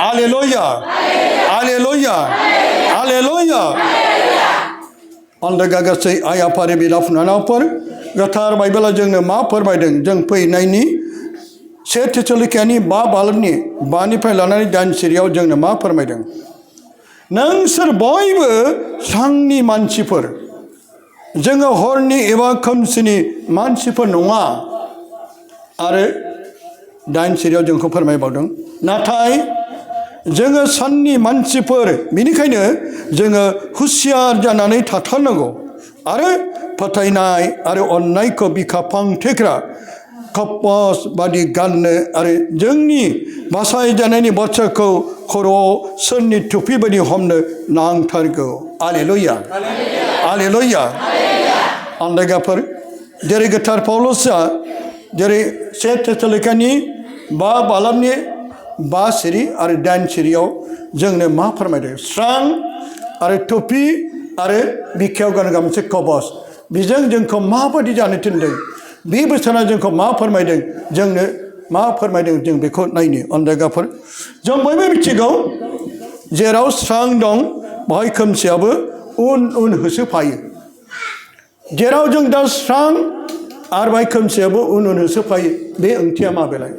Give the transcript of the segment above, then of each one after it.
hallelujah hallelujah hallelujah अन्दागा गासै आइ आफानि बिदा फंबायफोर गोथार बाइबेला जोंनो मा फोरमायदों जों फैनायनि से थेसलिकानि 5 बालकनि 5निफ्राय लानानै 8 सिरियाव जोंनो मा फोरमायदों नोंसोर बयबो सांनि मानसिफोर जोङो हरनि एबा खोमसिनि मानसिफोर नङा आरो 8 सिरियाव जोंखौ फोरमायबावदों नाथाय जोङो साननि मानसिफोर बेनिखायनो जोङो हुसियार जानानै थाथारनांगौ आरो फोथायनाय आरो अननायखौ बिखा फांथेग्रा कपस बादि गाननो आरो जोंनि बासायजानायनि बाथ्राखौ खर'आव सोरनि टुपि बायदि हमनो नांथारगौ हालेलुया हालेलुया अन्दायगाफोर जेरै गोथार पौलुसआ जेरै से थेसलिकानि 5 बालकनि 5 सिरि आरो 8 सिरियाव जोंनो मा फोरमायदों स्रां आरो टुपि आरो बिखायाव गानग्रा मोनसे कबस बेजों जोंखौ माबायदि जानो थिनदों बे बोसोना जोंखौ मा फोरमायदों जोंनो मा फोरमायदों जों बेखौ नायनो अन्दायगाफोर जों बयबो मिथिगौ जेराव स्रां दं बेवहाय खोमसियाबो उन उन होसोफायो जेराव जों दा स्रां आरो बाय खोमसियाबो उन उन होसोफायो बे ओंथिया मा बेलाय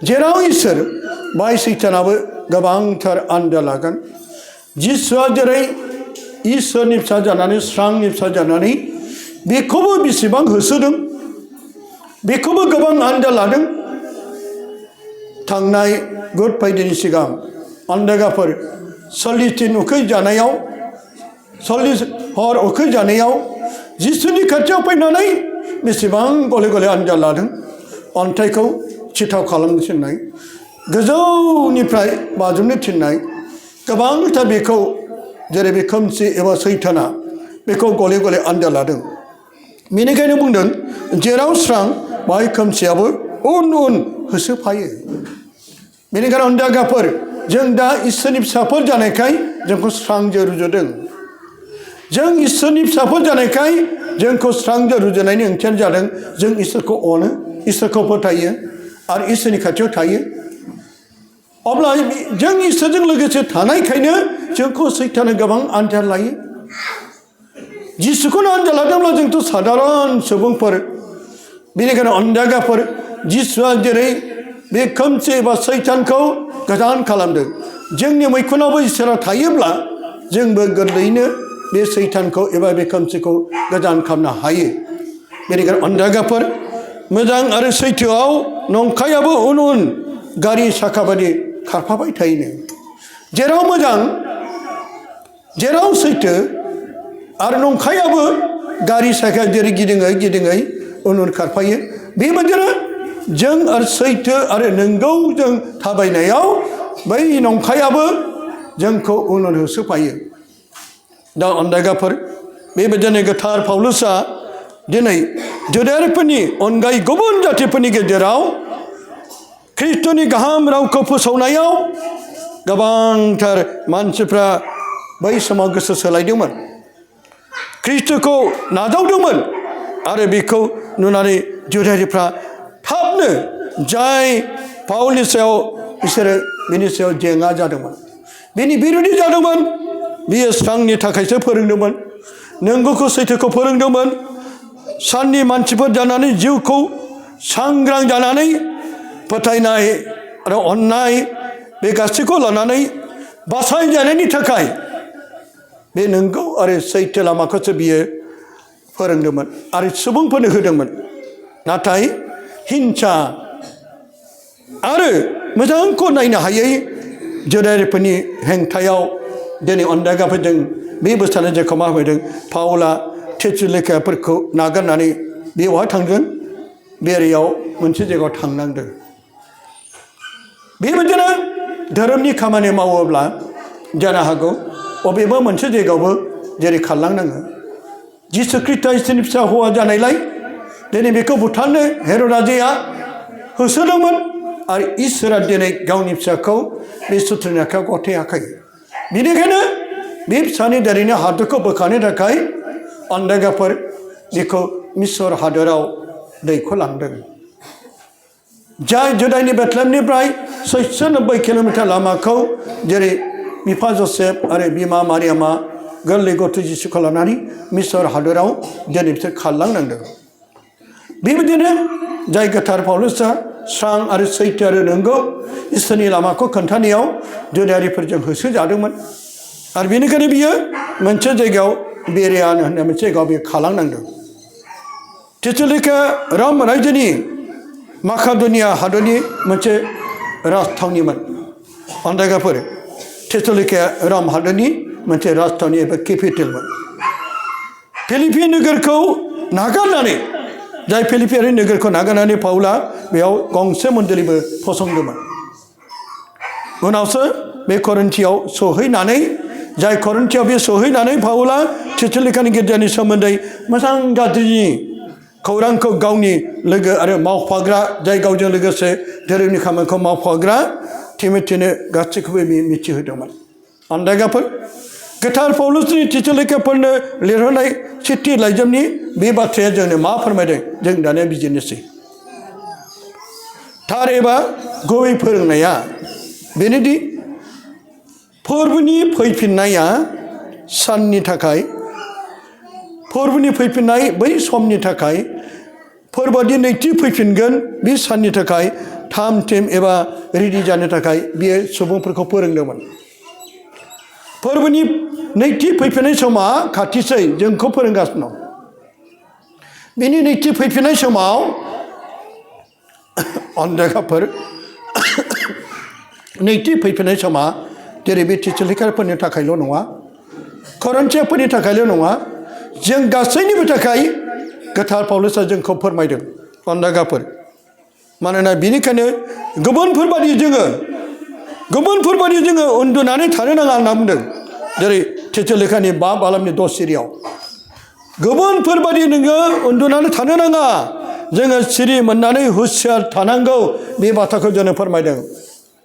जेराव इसोर बाय सैतानाबो गोबांथार आन्दो लागोन जिसुआ जेरै इसोरनि फिसा जानानै स्रांनि फिसा जानानै बेखौबो बेसेबां होसोदों बेखौबो गोबां आन्दो लादों थांनाय गुड फ्राइडेनि सिगां अन्दायगाफोर 40 दिन उखै जानायाव 40 हर उखै जानायाव जिसुनि खाथियाव फैनानै बेसेबां गले गले आनजाद लादों अन्थाइखौ सिथाव खालामनो थिननाय गोजौनिफ्राय बाज्रुमनो थिननाय गोबांथार बेखौ जेरै बे खोमसि एबा सैताना बेखौ गले गले आनजाद लादों बेनिखायनो बुंदों जेराव स्रां बाहाय खोमसियाबो उन उन होसोफायो बेनिखायनो अन्दायगाफोर जों दा इसोरनि फिसाफोर जानायखाय जोंखौ स्रांजों रुजुदों जों इसोरनि फिसाफोर जानायखाय जोंखौ स्रांजों रुजुनायनि ओंथियानो जादों जों इसोरखौ अनो इसोरखौ फोथायो आरो इसोरनि खाथियाव थायो अब्ला जों इसोरजों लोगोसे थानायखायनो जोंखौ सैताना गोबां आनजाद लायो जिसुखौनो आनजाद लादोंब्ला जोंथ' साधारन सुबुंफोर बेनिखायनो अन्दायगाफोर जिसुआ जेरै बे खोमसि एबा सैतानखौ गोजान खालामदों जोंनि मैखुनावबो इसोरा थायोब्ला जोंबो गोरलैयैनो बे सैतानखौ एबा बे खोमसिखौ गोजान खालामनो हायो बेनिखायनो अन्दायगाफोर मोजां आरो सैथोआव नंखायाबो उन उन गारि साखा बायदि खारफाबाय थायोनो जेराव मोजां जेराव सैथो आरो नंखायाबो गारि साखा जेरै गिदिङै गिदिङै उन उन खारफायो बेबायदिनो जों आरो सैथो आरो नंगौजों थाबायनायाव बै नंखायाबो जोंखौ उन उन होसोफायो दा अन्दायगाफोर बेबायदिनो गोथार पौलुसआ दिनै जुदायारिफोरनि अनगायै गुबुन जातिफोरनि गेजेराव ख्रिस्ट'नि गाहाम रावखौ फोसावनायाव गोबांथार मानसिफ्रा बै समाव गोसो सोलायदोंमोन ख्रिस्ट'खौ नाजावदोंमोन आरो बेखौ नुनानै जुदायारिफ्रा थाबनो जाय पाउलनि सायाव बिसोरो बिनि सायाव जेंना जादोंमोन बिनि बिरोधि जादोंमोन बियो स्रांनि थाखायसो फोरोंदोंमोन नंगौखौ सैथोखौ फोरोंदोंमोन साननि मानसिफोर जानानै जिउखौ सांग्रां जानानै फोथायनाय आरो अननाय बे गासैखौ लानानै बासायजानायनि थाखाय बे नंगौ आरो सैथो लामाखौसो बियो फोरोंदोंमोन आरो सुबुंफोरनो होदोंमोन नाथाय हिंसा आरो मोजांखौ नायनो हायै जुदायारिफोरनि हेंथायाव दिनै अन्दायगाफोरजों बे बोसोरानो जोंखौ मा होदों पाउला थेसलिकाफोरखौ नागारनानै बेवहाय थांगोन बेरियाव मोनसे जायगायाव थांनांदों बेबायदिनो धोरोमनि खामानि मावोब्ला जानो हागौ बबेबा मोनसे जायगायावबो जेरै खारलांनाङो जिसु ख्रिस्टआ इसोरनि फिसा हौवा जानायलाय दिनै बेखौ बुथारनो हेर'द राजाया होसोदोंमोन आरो इसोरा दिनै गावनि फिसाखौ बे सुथुरनि आखायाव गथायाखै बेनिखायनो बे फिसानि दारैनो हादरखौ बोखारनो थाखाय अन्दायगाफोर बेखौ मिसर हादोराव दैख'लांदों जाय जुदाइनि बेथलेहमनिफ्राय 690 किल'मिटार लामाखौ जेरै बिफा जोसेफ आरो बिमा मारियामा गोरलै गथ' जिसुखौ लानानै मिसर हादोराव दिनै बिसोर खारलांनांदों बेबायदिनो जाय गोथार पाउलुसआ स्रां आरो सैथो आरो नंगौ इसोरनि लामाखौ खोन्थानायाव जुदायारिफोरजों होसोजादोंमोन आरो बेनिखायनो बियो मोनसे जायगायाव बेरियान होननाय मोनसे जायगायाव बियो खारलांनांदों थिसलिका रम रायजोनि माकादनिया हादरनि मोनसे राजथावनिमोन अन्दायगाफोर थिसलिकाया रम हादरनि मोनसे राजथावनि एबा केपिटेलमोन फिलिपि नोगोरखौ नागारनानै जाय फिलिपियारि नोगोरखौ नागारनानै पाउला बेयाव गंसे मन्दिरबो फसंदोंमोन उनावसो बे करिन्थियाव सहैनानै जाय करिन्थियाव बे सहैनानै पाउला थिसलिकानि गिर्जानि सोमोन्दै मोजां गाज्रिनि खौरांखौ गावनि लोगो आरो मावफाग्रा जाय गावजों लोगोसे धोरोमनि खामानिखौ मावफाग्रा थिमोथिनो गासैखौबो मिथिहोदोंमोन अन्दायगाफोर गोथार पौलुसनि थिसलिकाफोरनो लिरहोनाय चिट्ठी लाइजामनि बे बाथ्राया जोंनो मा फोरमायदों जों दानिया बिजिरनोसै थार एबा गुबै फोरोंनाया बेनोदि फोरबोनि फैफिननाया साननि थाखाय फोरबोनि फैफिननाय बै समनि थाखाय फोरबोनि नैथि फैफिनगोन बे साननि थाखाय थाम थिम एबा रेडि जानो थाखाय बियो सुबुंफोरखौ फोरोंदोंमोन फोरबोनि नैथि फैफिननाय समा खाथिसै जोंखौ फोरोंगासिनो दं बिनि नैथि फैफिननाय समाव अन्दायगाफोर नैथि फैफिननाय समा जेरै बे थिसलिकाफोरनि थाखायल' नङा करिन्थियाफोरनि थाखायल' नङा जों गासैनिबो थाखाय गोथार पौलुसआ जोंखौ फोरमायदों अन्दायगाफोर मानोना बेनिखायनो गुबुनफोरबादि जोङो उन्दुनानै थानो नाङा होनना बुंदों जेरै थिसलिकानि 5 बालामनि 10 सिरियाव गुबुनफोरबादि नोङो उन्दुनानै थानो नाङा जोङो सिरि मोननानै हुसियार थानांगौ बे बाथ्राखौ जोंनो फोरमायदों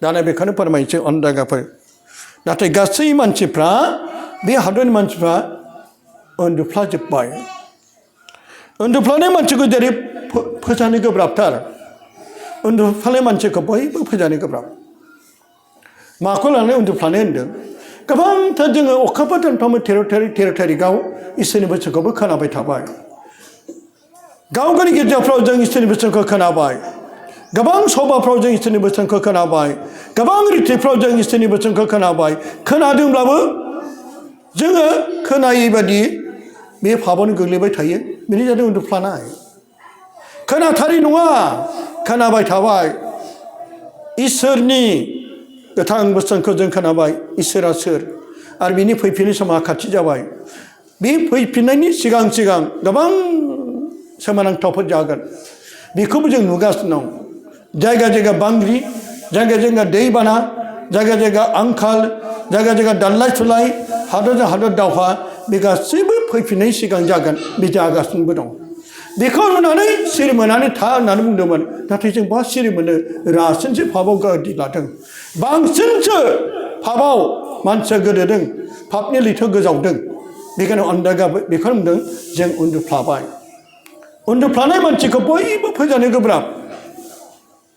दाना बेखौनो फोरमायनोसै अन्दायगाफोर नाथाय गासै मानसिफ्रा बे हादरनि मानसिफ्रा उन्दुफ्लाजोब्बाय उन्दुफ्लानाय मानसिखौ जेरै फोजानो गोब्राबथार उन्दुफ्लानाय मानसिखौ बयबो फोजानो गोब्राब माखौ लानानै उन्दुफ्लानाय होनदों गोबांथार जोङो अखाफोर दोनफ्रामो 13 थारिखआव इसोरनि बोसोनखौबो खोनाबाय थाबाय गाव गावनि गिर्जाफ्राव जों इसोरनि बोसोनखौ खोनाबाय गोबां सभाफ्राव जों इसोरनि बोसोनखौ खोनाबाय गोबां रिट्रिटफ्राव जों इसोरनि बोसोनखौ खोनाबाय खोनादोंब्लाबो जोङो खोनायै बादि बे फाबावनो गोग्लैबाय थायो बेनि जादों उन्दुफ्लानाय खोनाथारि नङा खोनाबाय थाबाय इसोरनि गोथां बोसोनखौ जों खोनाबाय इसोरा सोर आरो बिनि फैफिननाय समा खाथि जाबाय बे फैफिननायनि सिगां गोबां सोमोनांथावफोर जागोन बेखौबो जों नुगासिनो दं जायगा जायगा बांग्रि जायगा जायगा दैबाना जायगा आंखाल जायगा दानलाय सुलाय हादरजों हादर दावहा बे गासैबो फैफिननायनि सिगां जागोन बे जागासिनोबो दं बेखौ नुनानै सिरि मोननानै था होननानै बुंदोंमोन नाथाय जों बहा सिरि मोनो रासिनसो फाबाव गादि लादों बांसिनसो फाबाव मानसिया गोदोदों फाबनि लैथोआव गोजावदों बेखायनो अन्दायगाबो बेखौनो बुंदों जों उन्दुफ्लानाय मानसिखौ बयबो फोजानो गोब्राब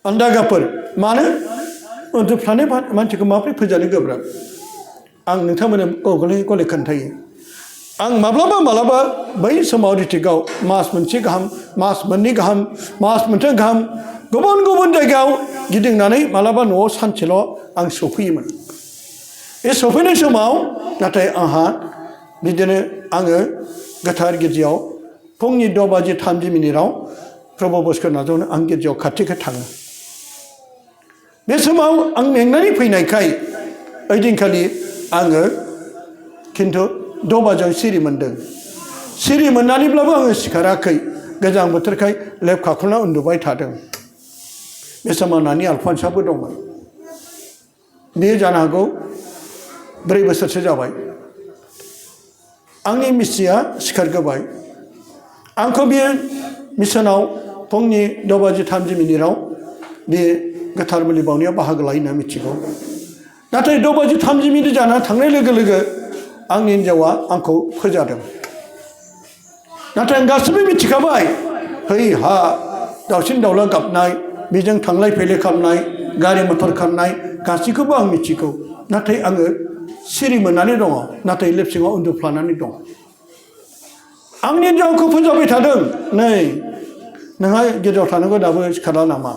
अन्दायगाफोर मानो उन्दुफ्लानाय मानसिखौ माबोरै फोजानो गोब्राब आं नोंथांमोननो गले खोन्थायो आं माब्लाबा बै समाव रिटिकआव मास मोनसे गाहाम मास मोननै गाहाम मास मोनथाम गाहाम गुबुन जायगायाव गिदिंनानै माब्लाबा न'आव सानसेल' आं सफैयोमोन बे सफैनाय समाव नाथाय आंहा बिदिनो आङो गोथार गिर्जायाव फुंनि 6:30 प्रभु बसखौ नाजावनो आं गिर्जायाव खाथि थाङो बे समाव आं मेंनानै फैनायखाय ओइदिनखालि आङो खिन्थु 6 बाजियाव सिरि मोनदों सिरि मोननानैब्लाबो आङो सिखाराखै गोजां बोथोरखाय लेब खाखुना उन्दुबाय थादों बे समाव नानि आलफान्साबो दंमोन बेयो जानो हागौ 4 बोसोरसो जाबाय आंनि मिस्ट्रिया सिखारगोबाय आंखौ बे मिसनाव फुंनि 6:30 बे गोथार बोलि बावनायाव बाहागो लायो होनना मिथिगौ नाथाय 6:30 जाना थांनाय लोगो लोगो आंनि हिन्जावा आंखौ फोजादों नाथाय आं गासिबो मिथिखाबाय है हा दाउसिन दाउला गाबनाय बेजों थांलाय फैलाय खालामनाय गारि मथर खारनाय गासैखौबो आं मिथिगौ नाथाय आङो सिरि मोननानै दङ नाथाय लेपसिङाव उन्दुफ्लानानै दं आंनि देवखौ फोजाबाय थादों नै नोंहा गेजेराव थानांगौ दाबो सिखारा नामा